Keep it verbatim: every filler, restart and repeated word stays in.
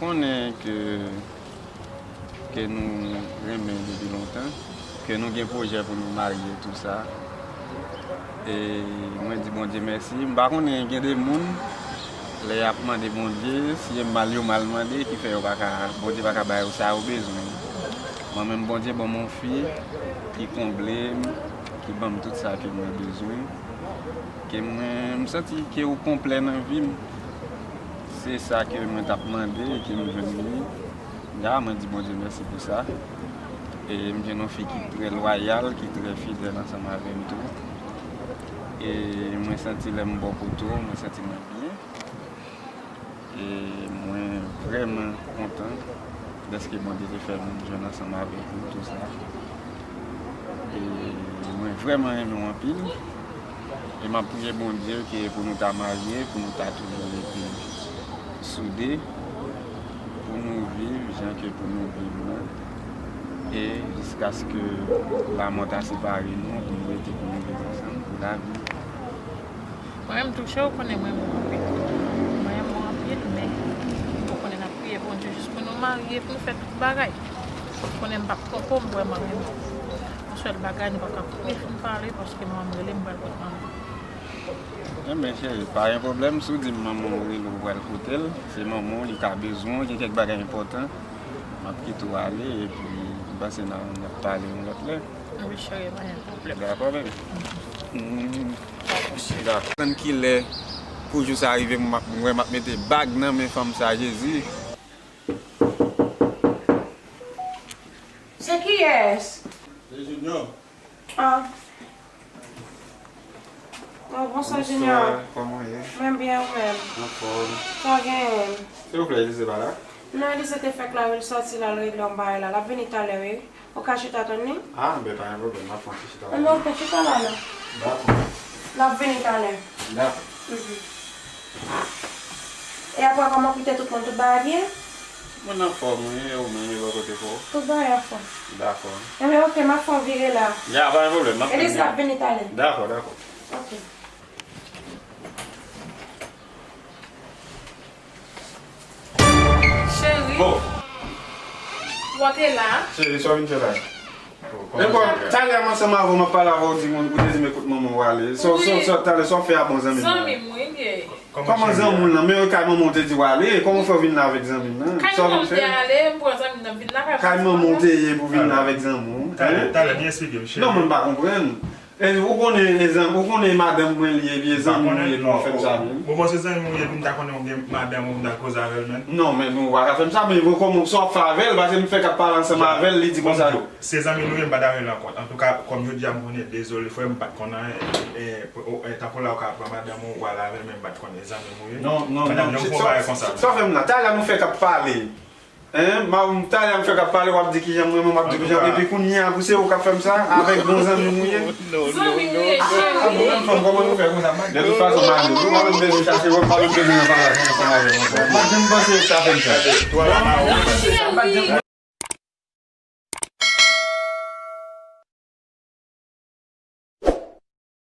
Konnen ke, ke nou renmen depi lontan, ke nou gen pwojè pou nou marye, tou sa. E mwen di Bondye mèsi. M pa konnen, gen de moun, lè y ap mande Bondye, si yo mal yo mal mande, ki fè yo pa ka, Bondye pa ka ba yo sa yo bezwen. Mwen menm, Bondye ban m yon fi ki konble m, ki ban m tout sa ke mwen bezwen. Ke mwen, m santi ke ou konplè nan vi m. Se sa ke mwen t ap mande e ke m jwenn li. Ya, mwen di Bondye mèsi pou sa. E m jwenn yon fi ki trè lwayal, ki trè fidèl ansanm avè m tou. E mwen santi lè m bò kote w, mwen santi mwen byen. E mwen vrèman kontan dèske Bondye te fè m jwenn ansanm avèk ou, tou sa. E mwen vrèman renmen w anpil. E m ap priye Bondye ke pou nou ta marye, pou nou ta toujou rete soude, pou nou viv jan ke pou nou viv la. E jiskaske lamò ta separe nou, pou nou rete pou nou viv ansanm pou lavi. Mwen menm tou, cheri, ou konnen mwen renmen w anpil. Mwen renmen w anpil, men ou konnen n ap priye Bondye jis pou nou marye, pou nou fè tout bagay. Ou konnen m p ap twonpe w, m vrèman renmen w. Yon sèl bagay, nou pa ka fin pale, paske manman m rele m, m pral kote manman m. Enben, cheri, pa gen pwoblèm. Si w di m manman w rele w, ou pral kote l. Se manman w, li ka bezwen w, gen kèk bagay enpòtan. M ap kite w ale, epi m panse n a, n ap pale yon lòt lè. Wi, cheri, pa gen pwoblèm. Dakò, baby? Mhm. Dakò, cheri. Dakò. Tann kilè pou jou sa rive, m ap, mwen m ap mete bag nan men fanm sa, Jezi. Se kiyès? Se Junior. Ah. Oh, bonswa, Junior. Bonswa, kòman w ye? Mwen byen, ou menm? Anfòm. Sa w genyen? Silvouplè, Elize pa la? Non, Elize te fèk la, wi, l sòti la, l regle yon bagay la. L ap vini talè, wi. Ou ka chita tann li? Ah, ben, pa gen pwoblèm, m ap fè yon ti chita la. Enben, oke, chita la, non. Dakò. L ap vini talè. Dakò. Mhm. E apre, kòman kite tout moun, tout bagay byen? Mwen anfòm, wi, e ou menm, e bò kote pa w? Tout bagay anfòm. Dakò. Enben, oke, m ap fè yon vire la. Ya, pa gen pwoblèm, m ap Elize ap vini talè. Dakò, dakò. Oke. Cheri. Bon. Ou te la? Cheri, sa w vin fè la? Enben, talè m ansanm avè w, m ap pale avè w, di moun, ou te di m ekout manman w ale. Sa, sa, wi, sa, talè, sa w fè a bon zanmi w? Zanmi m, wi, ye. Kòman zanmi w lan? Men kay manman w te di w ale. Kòman w fè w vin la avèk zanmi w lan? Kay manman m te ale, m pran zanmi m nan, m vin la kay manman w te ye pou vin la avèk zanmi w? Talè, talè, byen eksplike m, cheri. Non, mwen pa konprann. E ou konnen, e zanmi, ou konnen madanm mwen li ye, epi e zanmi w ye pou w fè m sa menm? Bon, bon, se zanmi w ye, pou m ta konnen w gen madanm ou, pou m ta koze avè l menm? Non, men nou pa ka fè m sa, men bon, kòman sa w ap fè avè l, paske m fè k ap pale ansanm avè l, li di konsa. Se zanmi nou ye, m pa ta rele ankò. Antouka, kòm jodi a m konnen, dezole, frè m, m pa t konn anyen. E, e, e, tanpou la, ou ka pran madanm ou, ou al avè l, men m pa t konn e zanmi m ou ye. Non, non, non, yon gwo bagay konsa. Sa w fè m la? Talè nou fè k ap pale. Hein? M a, talè m fè k ap pale, w ap di kijan m renmen w, m ap di kijan, epi kounye a, pou se ou k ap fè m sa, avèk bon zanmi m ou ye? Zanmi m ou ye, cheri. Ah, bon, menm fanm, kòman nou fè konsa? De tout fason, m ale. Ou pa menm bezwen chache, ou pa menm bezwen nan pale ansanm avè m ankò. M pa janm panse ou t ap fè m sa.